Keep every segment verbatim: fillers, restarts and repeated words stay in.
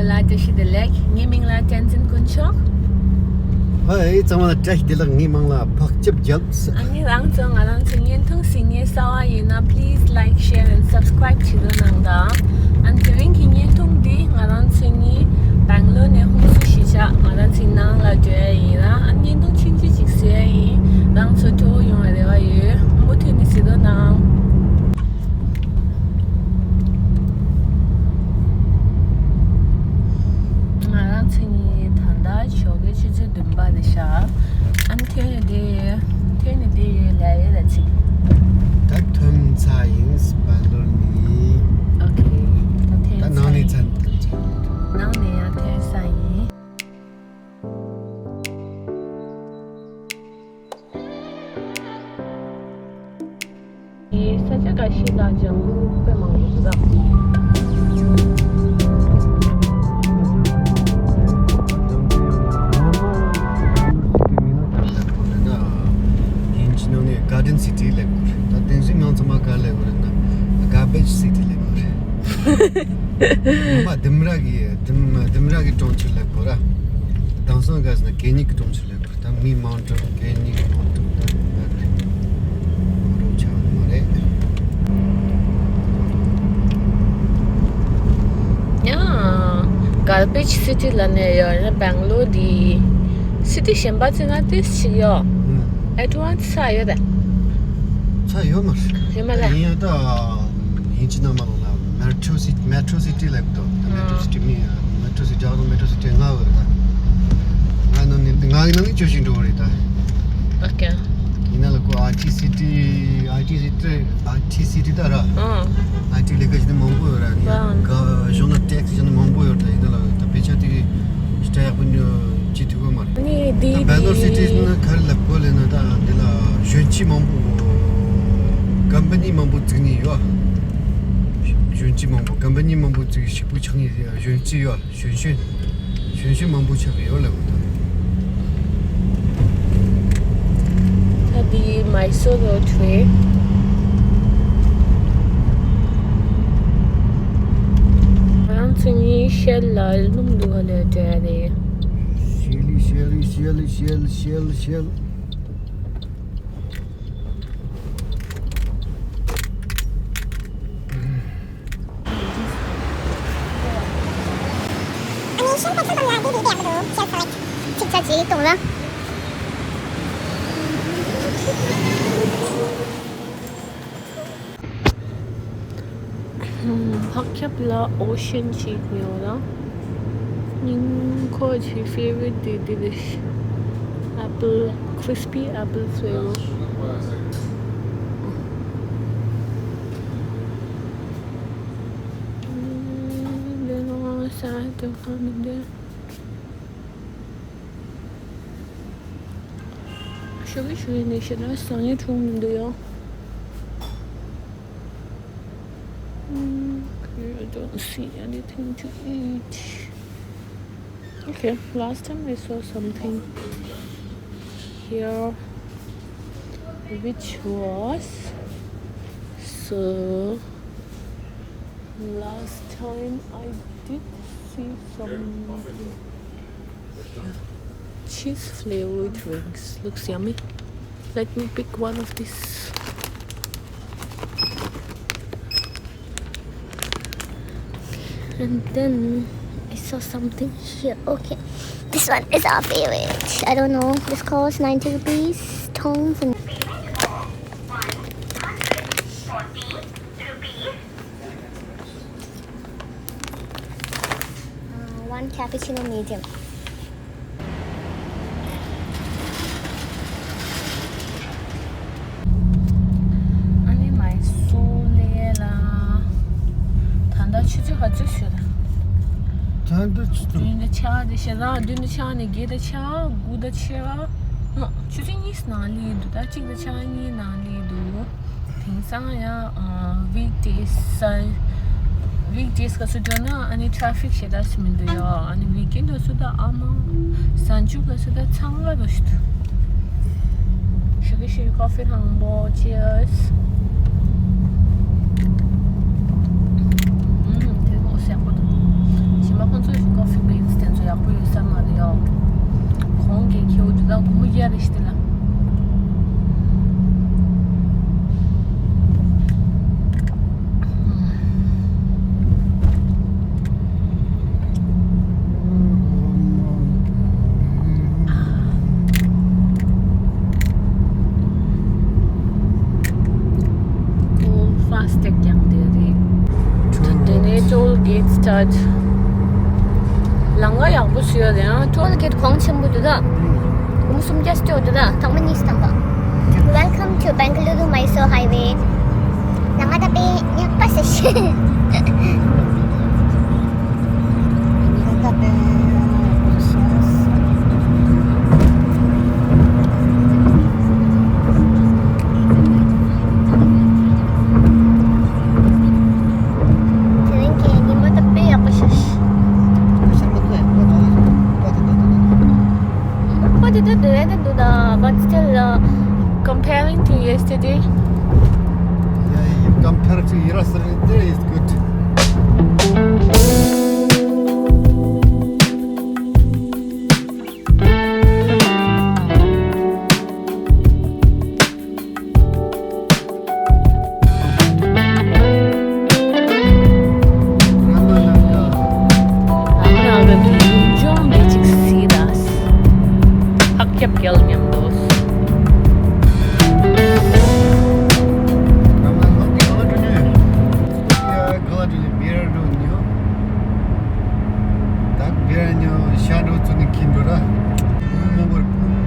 ལ་བཀྲ་ཤིས་བདེ་ལེགས། ངའི་མིང་ལ་བསྟན་འཛིན་དཀོན་མཆོག་ཨ་ཨེ་ཚང་མ་ལ་བཀྲ་ཤིས་བདེ་ལེགས། ངའི་མིང་ལ་འཕགས་སྐྱབས་རྒྱལ། ཨ་ནི་རང་ཚོ་ང་རང་ཚོའི་བརྙན་ཐུང་གཟིགས་མཁན་གསར་པ་ཡིན་ན། please like, share and subscribe བྱེད་རོགས་གནང་དང་། ཨ་ནི་དེ་རིང་གི་བརྙན་ཐུང་འདི་ང་རང་ཚོ་གཉིས་སྦེང་ལོར་ནས་ཧུན་སུར་གཞིས་ཆགས་ང་རང་ཚོའི་ནང་ལ་འགྲོ་ཡ་ཡིན་ར། ཨ་ནི་བརྙན་ཐུང་ཆུང་ཆུང་ཅིག་བཟོ་ཡ་ཡིན། རང་ཚོ་སྤྲོ་པོ་ཡོང་བའི་རེ་བ་ཡོད། མུ་མཐུད་ནས་གཟིགས་རོགས་གནང་། ང་རང་ཚོ་གཉིས་ད་ལྟ་ཞོགས་ཀའི་ཆུ་ཚོད་བདུན་པ་རེད་ཤག་ཨ་ནི་ཐོན་ནས་བསྡད་ཡོད། ཐོན་ནས་བསྡད་ཡོད་ལབ་ཡོད་ལ་ཅིག་ད་ཐོན་ཚར་ཡིན། སྦེང་ལོར་ནས། ཨོ་ཁེ། ད་ཐོན་ད་ནང་ནས་ཚར་ཚར་ཡིན། ནང་ནས་ཡང་ཐོན་ཚར་ཡིན། ས་ཆ་འགའ་ཤས་ལ་ལྗང་གུ་དཔེ་མང་པོ་འདུག་ཡིན་གཅིག་ནང་ནས་Garden City ལབ་དགོས་རེད། ད་དེང་སང་ང་ཚང་མ་ག་ལབ་དགོས་རེད་ན། Garbage City ལབ་དགོས་རེད། ངོ་མ་ལྡུམ་ར་གི་ལྡུམ་ལྡུམ་ར་གི་གྲོང་ཁྱེར་ལབ་དགོས་ར། དེང་སང་ག་ཟེར་ན་གད་སྙིགས་ཀྱི་གྲོང་ཁྱེར་ལབ་དགོས་རེད། ད་མི་མང་དྲགས། གད་སྙིགས་མང་དྲགས། ད་ང་རེད། མང་རུ་ཆགས་ནི་མ་རེད། ཡང་Garbage City ལབ་ནས་ཡོད་ན། སྦེང་ལོར་འདི་city གཞན་པ་བརྩིས་ན་ཏོག་ཙམ་ཡོད། ཨུམ། Advance ཆགས་ཡོད་རེད། ཆགས་ཡོད་མ་རེད། ཡོད་མ་རེད། ཡིན་ཡང་ད་ཡིན་གཅིག་ན་མ་ལོག་ན་Metro City Metro City ལབ་འདུག་ད་Metro City མི་Metro City ཨ་རོ་Metro City ལྔ་ཡོད་རེད། ད་ང་ནང་ནས་ང་གི་ནང་གི་བཅུ་ཞིག་འགྲོ་གི་རེད་ད། ཨོ་ཁེ། ཡིན་ན་ལ་ཁོ་IT City IT City IT City ད་ར། ཨང་། IT ལས་ཀ་བྱེད་མཁན་མང་པོ་ཡོད་ར། ཨང་། ག་གཞུང་ལ་tax བྱེད་མཁན་མང་པོ་ཡོད་ར། ཡིན་ན་ལ་ད་དཔེ་ཆ་དེ་གི་ཞིག་ཡག་པོ་ཉོ་བྱེད་ཐུབ་ཀྱི་མ་རེད། ནི་འདི་ད་སྦེང་ལོར་city ནི་ག་རེ་ལབ་དགོས་ལབ་ན། ད་འདི་ལ་གཞོན་སྐྱེས་མང་པོ་company མང་པོ་བཙུགས་ནི་ཡོད། གཞོན་སྐྱེས་མང་པོ་company མང་པོ་བཙུགས་ཞིབ་པོ་ཆགས་ནི་གཞོན་སྐྱེས་ཡོད། གཞོན་གཞོན་གཞོན་གཞོན་མང་པོ་ཆགས་ཀྱི་ཡོད་ལབ་དགོས་ད། ད་འདི་Mysore road རེད། ང་རང་ཚོ་གཉིས་ཤེལ་ལ་སྣུམ་བླུག་ག་ལ་འགྲོ་ཡ་རེད། ཤེལ་ཤེལ་ཤེལ་ཤེལ་ཤེལ་ཤེལ། ཨ་ནི་ཤེལ་པེ་ཊོལ་པམ་ལ་འདི་འདི་འདི་ཡག་པོ་འདུག་ཤེལ་ཁ་ལག་ཅིག་ཆ་ཅིག་གཏོང་ལ། ལྷག་ཁྱབ་ལ་ocean ཞིག་ཉོ་ལ། ཉིན་ཁོ་ཆེ་favorite དེ་དེ་རེད། Apple, crispy apple flavor. འདི་ནང་ས་དེ་ཁ་མི་འདུག་ཞོགས་ཀས་ཞོགས་ཀས་ནས་བཤད་ན་བཟང་ངན་འཁྲུག་མི་འདུག་ཡང་། Mm, I don't see anything to eat. Okay, last time I saw something here, which was so. Last time I did see some, yeah, cheese flavored wings. Looks yummy. Let me pick one of these. And then I saw something here. Okay, this one is our favorite. I don't know. This costs ninety rupees. Tongs and Uh, one cappuccino medium. ཨ་ནི་མའི་སུར་ལ་ཡ་ལ། ད་ལྟ་ཆུ་ཚོད་ག་ཚོད་ཞིག་རེད། ད་ལྟ་ཆུ་ཚོད། བདུན་དང་ཕྱེད་ཀ་དེ་བཤད་ན། བདུན་དང་ཕྱེད་ཀ་ནས་བརྒྱད་དང་ཕྱེད་ཀ། དགུ་དང་ཕྱེད་ཀ། ཆུ་ཚོད་གཉིས་ནང་སླེབས་འདུག་ད་གཅིག་དང་ཕྱེད་ཀ་གཉིས་ནང་སླེབས་འདུག་དེང་སང་ཡང་ཨ་weekdays། weekdays སྐབས་སུ་འགྲོ་ན་ཨ་ནི་traffic ཞེ་དྲག་སུ་མི་འདུག་ཡ། ཨ་ནི་weekend སྐབས་སུ་ད་ཨ་མ། གཟའ་མཇུག་སྐབས་སུ་ད་ཚང་མ་རོ་ཞིག་འདུག་ཞུ་གི་ཞུ་གི། Coffee དང་པོ། Cheers. ཨུམ། དེ་མོ་སྲེག་པོ་འདུག་ཞིམ་པ། ཁོང་ཚོས་ཞིག་ ཡག་པོ་ཡོད་ས་མ་རེད་ཡོ། གོང་གི་ཁྱེའུ་དེ་དག་སྒོར་མོ་བརྒྱ་རེ་ཞིག་དེ་ལ། Toll fast ཀྱང་དེ་རེད། དེ་ནས་toll gate start། ལམ་ཁ་ཡག་པོ་ཞིག་ཡོད་རེད། ཨ། toll gate གོང་ཆེན་པོ་འདུག་ད། སྒོར་མོ་སུམ་བརྒྱ་སྤྲད་འདུག་ད། ཐེངས་མ་གཉིས་བཏང་པ། Welcome to Bengaluru Mysore Highway. ལམ་ཁ་ད་དཔེ་ཡག་པོ་ཞིག་དེ་རིང་གི་ཉི་མ་ད་དཔེ་ཡག་པོ་ཞིག་པ་དེ་ད་འདུག་ཡ་ད་འདུག་ད། But still, uh, comparing to yesterday, yeah, compared to yesterday, it's good. ད་བེར་ཉོ་ཤ་འགྲོ་ཚུན་ནས་ཁྱིམ་འགྲོ་ར། མོ་མོ་བར་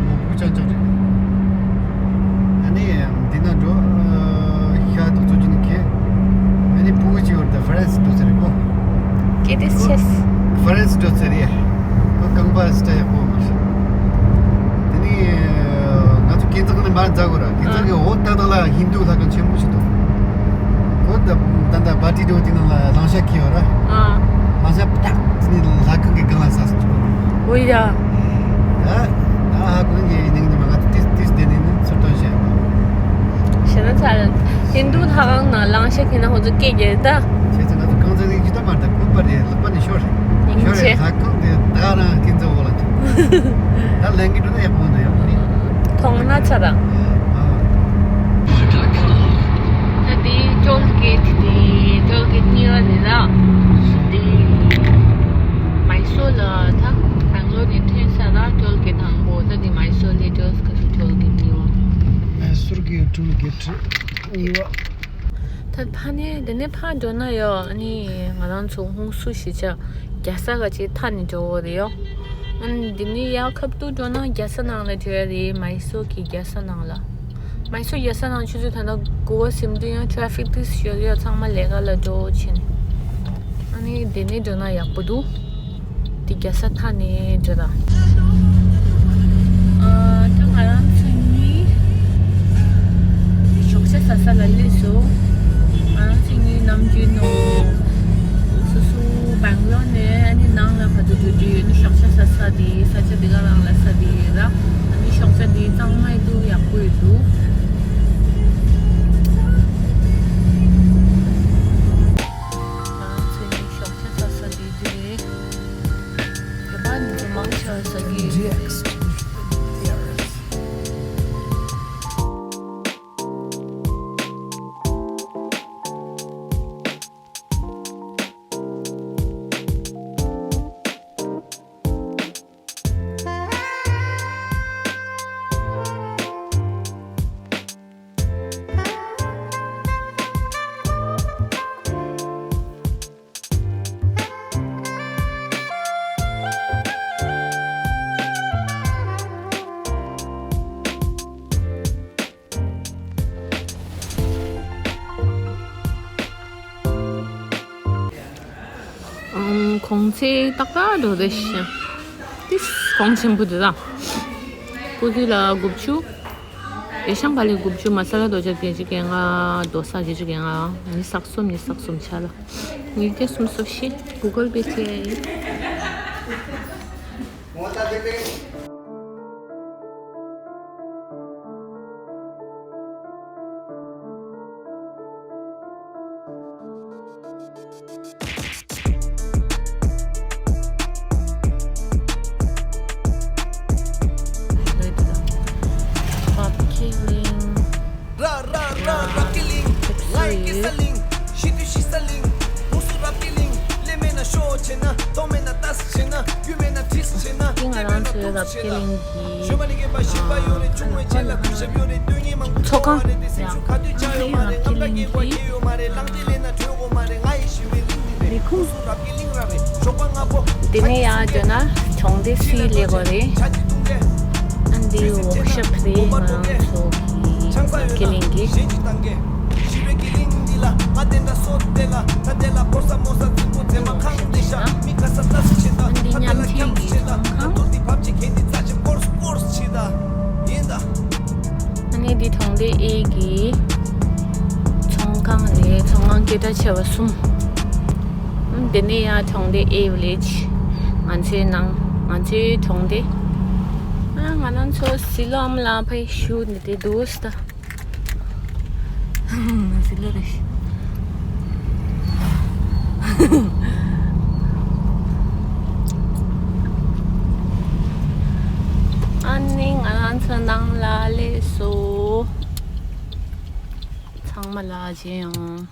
མོ་བུ་ཅང་ཅང་རེད། ཨ་ནི་འདི་ན་འགྲོ། ཤ་དུ་ཚོ་ཅི་ནི་ཁེ། ཨ་ནི་ཕྲུ་གུ་ཅི་བར་ད་ཧྥ་རན་སི་འགྲོ་ཚར་རེད་གོ། ཀེ་ཏིས་ཆེས། ཧྥ་རན་སི་འགྲོ་ཚར་རེད། ཁོ་རྐང་པ་སི་ཏ་ཡག་པོ་མ་ཤེས། དེ་ནི་ང་ཚོ་ཀེ་ཙག་ནས་མར་འཛེགས་དགོས་ར། ཀེ་ཙག་གི་འོག་ཏག་ཏག་ལ་ཧིན་དུ་ལྷ་ཁང་ཆེན་པོ་ཞིག་འདུག་ཁོ་ད་ད་ད་བ་ཏི་འགྲོ་དེ་ནང་ལ་གླང་ཤ་ཁྱེར་ཡོད་ར། ཨ། གླང་ཤ་པ་ཏག་དེ་ནི་ལྷ་ཁང་གི་སྒང་ལ་ཟ་སྲིད་ཅིག་འོ་ཡ། ད་ད་ཧ་གོ་ནི་ཉིན་ཉི་མ་ང་ཏིས་ཏིས་དེ་ནི་ནི་ཚུར་ཐོན་བྱས། ཞེ་ན་ཚ་ལ་ཧིན་དུ་ལྷ་ཁང་ནང་གླང་ཤ་ཁྱེར་ན་ཁོ་ཚོ་སྐད་རྒྱག་ད། བྱས་ཙང་ང་ཚོ་རྐང་རྩེད་རིགས་ཅི་ལྟ་མ་ད་ཁུག་པ་རེད། ལག་པ་ནི་ཤོར་ཡིན་ཤོར་ཆེ། རེད། ལྷ་ཁང་དེ་ད་རང་ཀིན་ཙོ་འོ་ལ་ད་ལན་གི་འགྲོ་ན་ཡག་པོ་འདུག་ཡག་པོ་རེད། མཐོང་ན་ཚ་ར། ད་དེ་ཊོལ་གེ་ཊི་དེ་ཊོལ་གེ་ཊི་གཉིས་པ་རེད་ལ། དེ་མའི་སོར་ལ་ད་བེང་ལོར་ནས་ཐོན་ས་ལ་ཊོལ་གེ་ཊི་དང་པོ། ད་དེ་མའི་སོར་ལ་ཊོལ་གེ་ཊི་གཉིས་པ། མའི་སོར་གྱི་ཊོལ་གེ་ཊི་གཉིས་པ། ད་ཕ་ནས་དེ་ནས་ཕར་འགྲོ་ན་ཡོ། ཨ་ནི་ང་རང་ཚོ་ཧུང་སུ་ཞེས་བྱ་རྒྱལ་ས་ག་ཅིག་མཐའ་ནས་འགྲོ་འོ་རེད་ཡོ། ཨ་ནི་འདི་ནས་ཡར་ཁ་ཐུག་འགྲོ་ན་རྒྱལ་ས་ནང་ལ་འགྲོ་ཡ་རེད། མའི་སོར་གྱི་རྒྱལ་ས་ནང་ལ། མའི་སོར་རྒྱལ་ས་ནང་ཆུ་ཚོད་ད་ལྟ་དགུ་པ་ཟིན་དུས་ཡང་ཊ་རེ་ཕིག་ཏིས་ཡོད་ཡོད། ཚང་མ་ལས་ཀ་ལ་འགྲོ་ཕྱིན། ཨ་ནི་འདི་ནས་འགྲོ་ན་ཡག་པོ་འདུག་འདི་རྒྱལ་ས་མཐའ་ནས་འགྲོ་དང་། ཨ། ད་ང་རང་ཚོ་གཉིས་ཞོགས་ཇ་ཟ་ས་ལ་སླེབས་སོང་། ང་རང་ཚོ་གཉིས་ནམ་རྒྱུན་ནོ། སོ་སོ་བེང་ལོར་ནས་ཨ་ནི་ནང་ལ་ག་དུས་འགྲོ་རྒྱུ་ཡོད་ནི་ཞོགས་ཇ་ཟ་ས་དེ། ས་ཆ་དེ་ག་རང་ལ་ས་དེ་ཡོད་ར། ཨ་ནི་ཞོགས་ཇ་དེ་གཙང་མ་ཡོད་འདུག་ཡག་པོ་ཡོད་འདུག་ང་རང་ཚོ་གཉིས་ཞོགས་ཇ་ཟ་ས་དེ་འདི་རེད། དེ་པར་འདི་ཚོ་མང་ཆེ་བ་ཟ་གི་ཡོད། ཨམ། གོང་ཚད་ཏག་ཏག་འགྲོ་བསྡད་ཤག་ཏིས་གོང་ཆེན་པོ་འདི་དང་། ཀུ་ཀི་ལ་དགུ་བཅུ། ཡེ་ཤང་པ་ལི་དགུ་བཅུ། མ་ས་ལ་རྡོ་ཆ་བརྒྱད་ཅུ་གྱ་ལྔ། རྡོ་ས་བརྒྱད་ཅུ་གྱ་ལྔ། ཉི་ཤུ་རྩ་གསུམ། ཉི་ཤུ་རྩ་གསུམ་ཆ་ལ། ཉིས་བརྒྱ་སུམ་ཅུ་སོ་བཞི། གུ་གལ་པེ་ཁྲིད་ཡ་ཡིན། ང་ཚོའི་རབ་རྒྱས་གླིང་གི་ཚོགས་ཁང་ཡང་རབ་རྒྱས་གླིང་གི་ལས་ཁུངས། དེ་ནས་ཡར་འགྲོ་ན་གྲོང་སྡེ་སུའི་ལས་སྒོ་རེད། ཨ་འདི་ཝོག་ཤོབ་རེད། ང་རང་ཚོ་གི་རབ་རྒྱས་གླིང་གི། ཨ་འདི་མཉམ་འབྲེལ་གྱི་ཚོང་ཁང་། ཨ་ནི་འདི་གྲོང་སྡེ་ཨེ་གི་ཚོང་ཁང་རེད། ཚོང་ཁང་སྐད་གྲགས་ཆེ་བ་གསུམ། ཨ་འདི་ནས་ཡང་གྲོང་སྡེ་ཨེ་ཝི་ལེཇ། ང་ཚོའི་ནང་། ང་ཚོའི་གྲོང་སྡེ། ཨ་ང་རང་ཚོ་ཟི་ལོ་ཨམ་ལ་ཕའི་ཤུ་ནི་དེ་འདུག་ས། ཟི་ལོ་རེད། ཨ་ནི་ང་རང་ཚོ་ནང་ལ་སླེབས་སོང་། ཚང་མ་ལ་མཇལ་ཡོང་།